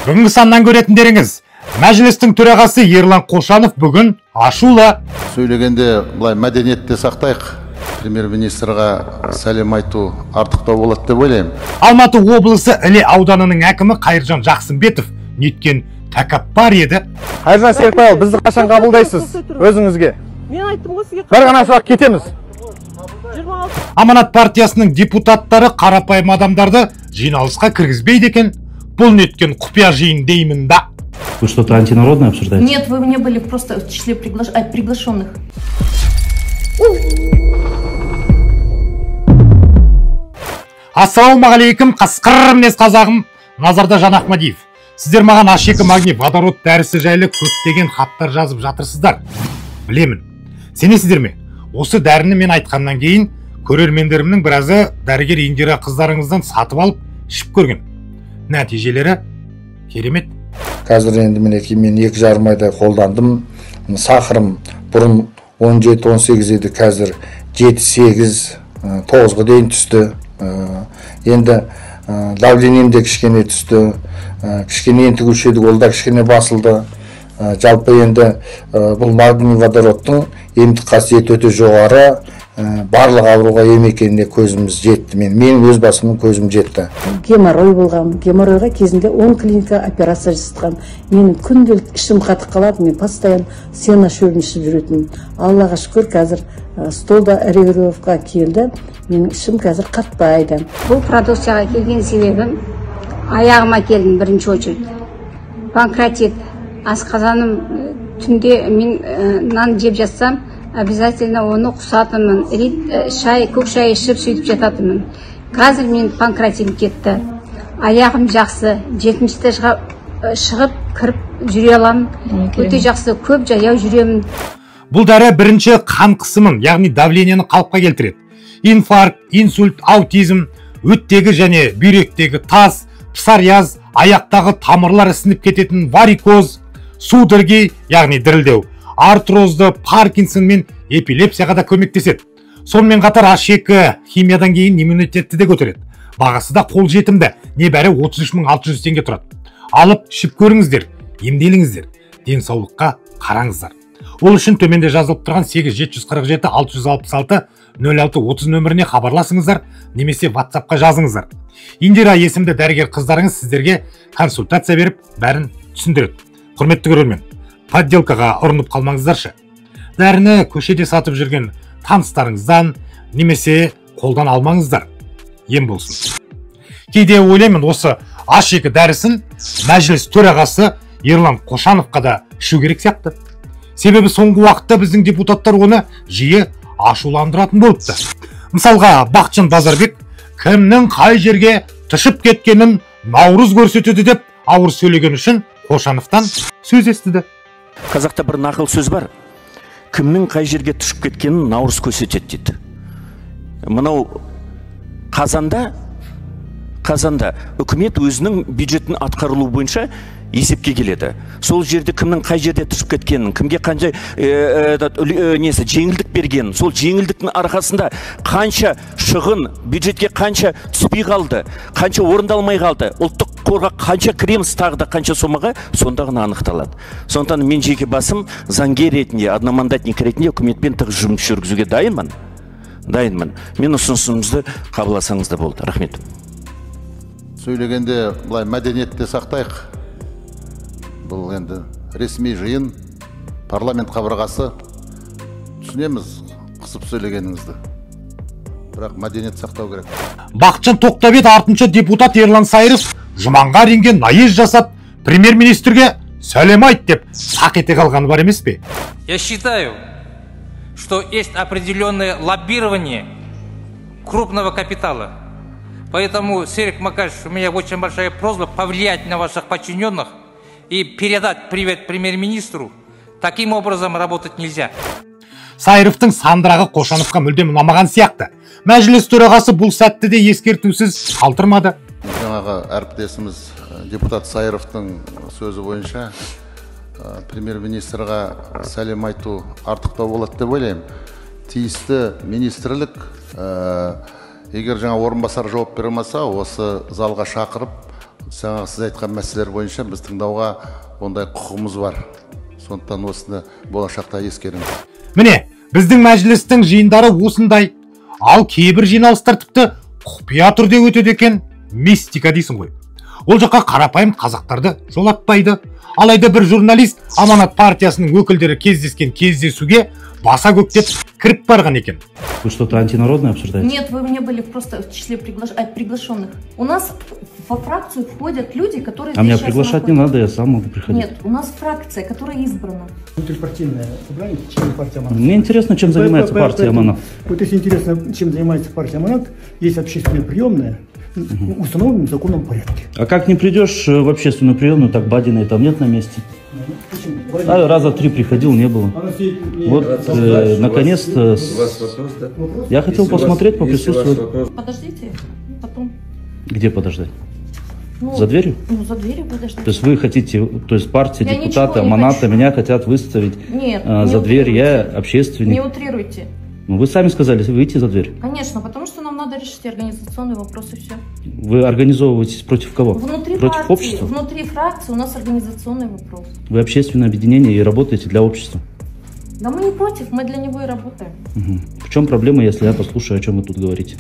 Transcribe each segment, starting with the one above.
Бүгінгі саннан көретіндеріңіз, Мәжілістің төрағасы Ерлан Қошанов бүгін ашулы. Сөйлегенде былай мәдениетті сақтайық. Премьер-министрға сәлем айту артықтау болады деп ойлаймын. Алматы облысы Іле ауданының әкімі Қайыржан Жақсымбетов неткен тәкаппар еді. Қайыржан Серікбайұлы, бізді қашан қабылдайсыз өзіңізге? Мен айттым ғой сізге. Бір ғана сұрақ, кетеміз. Аманат партиясының депутаттары қарапайым адамдарды жиналысқа кіргізбейді екен. Бұл неткен құпия жиын деймін да. Вы что-то антинародное обсуждаете? Нет, вы не были просто в числе приглашенных. Ассалаумағалейкум, қасқыр мінез қазағым, Назарда Жан Ахмадиев. Сіздер маған H2 магний водород дәрісі жайлы көптеген хаттар жазып жатырсыздар. Білемін. Сенесіздер ме? Осы дәріні мен айтқаннан кейін көрермендерімнің біразы дәрігер Индира қыздарыңыздан сатып алып ішіп көрген. Нәтижелері керемет. Қазір енді мінекей мен 2,5 айдай қолдандым. Сахарым бұрын 17-18 еді, қазір 7-8, 9-ға дейін түсті. Енді давлением де кішкене түсті, кішкене ентігуші едік, ол да кішкене басылды. Жалпы енді бұл магний водородтың емдік қасиеті өте жоғары, барлық ауруға ем екеніне көзіміз жетті. Менің өз басымның көзім жетті. Геморрой болған, геморройға кезінде 10 клиника операция жасатқан. Менің күнделікті ішім қатып қалады, мен постоянно сена шөбін ішіп жүретінмін. Аллаға шүкір, қазір столда регулировка келді, менің ішім қазір қатпайды. Бұл продукцияға келген себебім, аяғыма келдім бірінші очередь. Панкреатит, асқазаным түнде мен нан жеп жатсам, обязательно оны құсатынмын, шай, көк шай ішіп сөйтіп жататынмын. Қазір мен панкреатитім кетті. Аяғым жақсы, 7-ші этажға шығып, кіріп жүре аламын. Өте жақсы, көп жаяу жүремін. Бұл дәрі бірінші қан қысымын, яғни давлениені қалыпқа келтіреді. Инфаркт, инсульт, аутизм, өттегі және бүйректегі тас, псориаз, аяқтағы тамырлар ісініп кететін варикоз, судороги, яғни дірілдеу, артрозды, Паркинсон мен эпилепсияға да көмектеседі. Сонымен қатар H2 химиядан кейін иммунитетті де көтереді. Бағасы да қолжетімді, небәрі 33 600 теңге тұрады. Алып ішіп көріңіздер, емделіңіздер, денсаулыққа қараңыздар. Ол үшін төменде жазылып тұрған 8 747 666 06 30 нөміріне хабарласыңыздар немесе WhatsApp-қа жазыңыздар. Индира есімді дәрігер қыздарыңыз сіздерге консультация беріп, бәрін түсіндіреді. Құрметті көрермен, подделкаға ұрынып қалмаңыздаршы. Дәріні көшеде сатып жүрген таныстарыңыздан немесе қолдан алмаңыздар. Ем болсын. Кейде ойлаймын, осы H2 дәрісін Мәжіліс төрағасы Ерлан Қошановқа да ішу керек сияқты. Себебі соңғы уақытта біздің депутаттар оны жиі ашуландыратын болыпты. Мысалға, Бақытжан Базарбек кімнің қай жерге тышып кеткенін Наурыз көрсетеді деп ауыр сөйлеген үшін Қошановтан сөз естіді. Қазақта бір нақыл сөз бар. Кімнің қай жерге түшіп кеткенін Наурыз көрсетеді дейді. Мынау қазанда үкімет өзінің бюджетін атқарылуы бойынша есепке келеді. Сол жерде кімнің қай жерде түсіп кеткенін, кімге қанша жеңілдік бергенін, сол жеңілдіктің арқасында қанша шығын, бюджетке қанша түспей қалды, қанша орындалмай қалды, ұлттық қорға қанша кіреміз, тағы да қанша сомаға, сонда ғана анықталады. Сондықтан мен жеке басым заңгер ретінде, одномандатник ретінде үкіметпен тығыз жұмыс жүргізуге дайынмын. Мен ұсынысымызды қабылдасаңыз да болды. Рахмет. Сөйлегенде былай мәдениетті сақтайық. Бұл енді ресми жиын, парламент қабырғасы. Түсінеміз қысып сөйлегеніңізді, бірақ мәдениет сақтау керек. Бақытжан тоқтап еді, артынша депутат Ерлан Сайыров Жұманға ренген наезд жасап, премьер-министрге сәлем айт деп сақ ете қалғаны бар емес пе? Я считаю, что есть определенное лоббирование крупного капитала. Поэтому, Серик Макашевич, у меня очень большая просьба повлиять на ваших подчиненных и передать привет премьер-министру. Таким образом работать нельзя. Сайыровтың сандырағы Қошановқа мүлдем ұнамаған сияқты. Мәжіліс төрағасы бұл сәтті де ескертусіз қалдырмады. Жаңағы әріптесіміз депутат Сайыровтың сөзі бойынша премьер-министрға сәлем айту артықтау болады деп ойлаймын. Тиісті министрлік, егер жаңа орынбасар жауап бере алмаса, осы залға шақырып Жаңағы сіз айтқан мәселелер бойынша біз тыңдауға ондай құқығымыз бар. Сондықтан осыны болашақта ескеріңіз. Міне, біздің мәжілістің жиындары осындай. Ал кейбір жиналыстар тіпті құпия түрде өтеді екен, мистика дейсің ғой. Ол жаққа қарапайым қазақтарды жолатпайды. Алайда бір журналист Аманат партиясының өкілдері кездескен кездесуге баса көктеп кіріп барған екен. Вы что-то антинародное обсуждаете? Нет, вы не были просто в числе приглашенных. У нас во фракцию входят люди, которые... А меня приглашать не надо, я сам могу приходить. Нет, у нас фракция, которая избрана. Внутрипартийное собрание, чем партия Аманат. Мне интересно, чем занимается партия Аманат. Вот если интересно, чем занимается партия Аманат, есть общественная приемная, в установленном законном порядке. А как не придешь в общественную приемную, так Бадиной там нет на месте? Почему? А, раза три приходил, не было. Вот, наконец-то. Я хотел посмотреть, поприсутствовать. Подождите, потом. Где подождать? Ну, за дверью? Ну, за дверью подождать. То есть вы хотите, то есть партия, я депутаты, Аманата меня хотят выставить. Нет, за дверь, я общественник. Не утрируйте. Ну, вы сами сказали, выйти за дверь. Конечно, потому что нам надо решить организационные вопросы, все. Вы организовываетесь против кого? Внутри против партии, общества? Внутри фракции у нас организационный вопрос. Вы общественное объединение и работаете для общества? Да мы не против, мы для него и работаем. Угу. В чем проблема, если я послушаю, о чем вы тут говорите?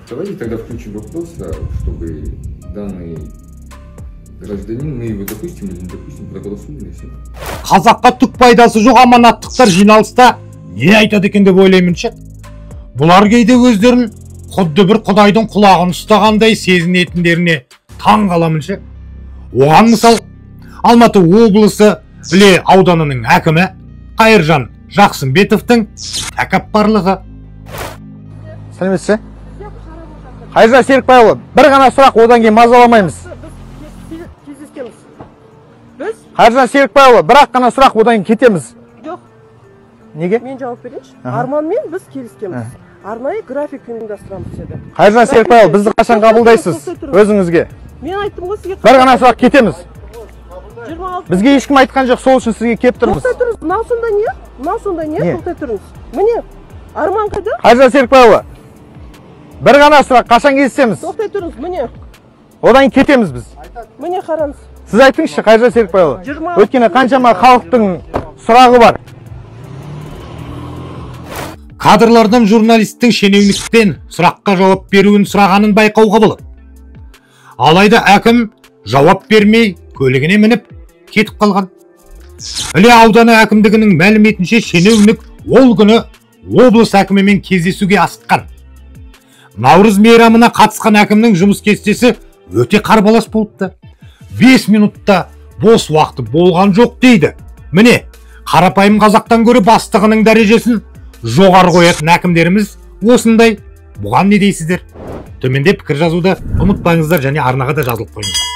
Давайте тогда включим вопрос, чтобы данный гражданин, мы его допустим или не допустим, проголосуем и все. Қазаққа түк пайдасы жоқ аманаттықтар жиналыста не айтады екен деп ойлаймын ше. Бұлар кейде өздерін құдды бір құдайдың құлағын ұстағандай сезінетіндеріне таң қаламын ше. Оған мысал Алматы облысы Іле ауданының әкімі Қайыржан Жақсымбетовтің тәкаппарлығы. Сәлеметсіз бе? Қайыржан Серікбайұлы, бір ғана сұрақ, одан кейін мазаламаймыз. Біз? Қайыржан Серікбайұлы, бір ақ қана сұрақ, одан кейін кетеміз. Жоқ. Неге? Мен жауап берейінші. Арманмен біз келіскенбіз. Арнайы график ұйымдастырамыз деді. Қайыржан Серікбайұлы, бізді қашан қабылдайсыз өзіңізге? Мен айттым ғой сізге. Бір ғана сұрақ, кетеміз. Бізге ешкім айтқан жоқ, сол үшін сізге келіп тұрмыз. Тоқтай тұрыңыз. Мынау сонда не? Мынау сонда не? Тоқтай тұрыңыз. Міне, Арман қайда? Қайыржан Серікбайұлы, бір ғана сұрақ, қашан кездесеміз? Тоқтай тұрыңыз, міне. Одан кейін кетеміз біз. Міне қараңыз. Сіз айтыңызшы, Қайыржан Серікбайұлы. Өйткені қаншама халықтың сұрағы бар. Кадрлардан журналисттің шенеуніктен сұраққа жауап беруін сұрағанын байқауға болады. Алайда әкім жауап бермей көлігіне мініп кетіп қалған. Іле ауданы әкімдігінің мәліметінше шенеунік ол күні облыс әкімімен кездесуге асыққан. Наурыз мейрамына қатысқан әкімнің жұмыс кестесі өте қарбалас болыпты. 5 минутта бос уақыты болған жоқ дейді. Міне, қарапайым қазақтан гөрі бастығының дәрежесін жоғары қоятын әкімдеріміз осындай. Бұған не дейсіздер? Төменде пікір жазуды ұмытпаңыздар және арнаға да жазылып қойыңыздар.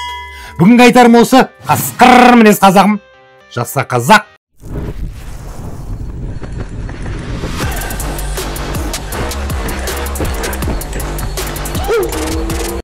Бүгінгі айтарым осы. Қасқыр мінез қазағым, жаса қазақ,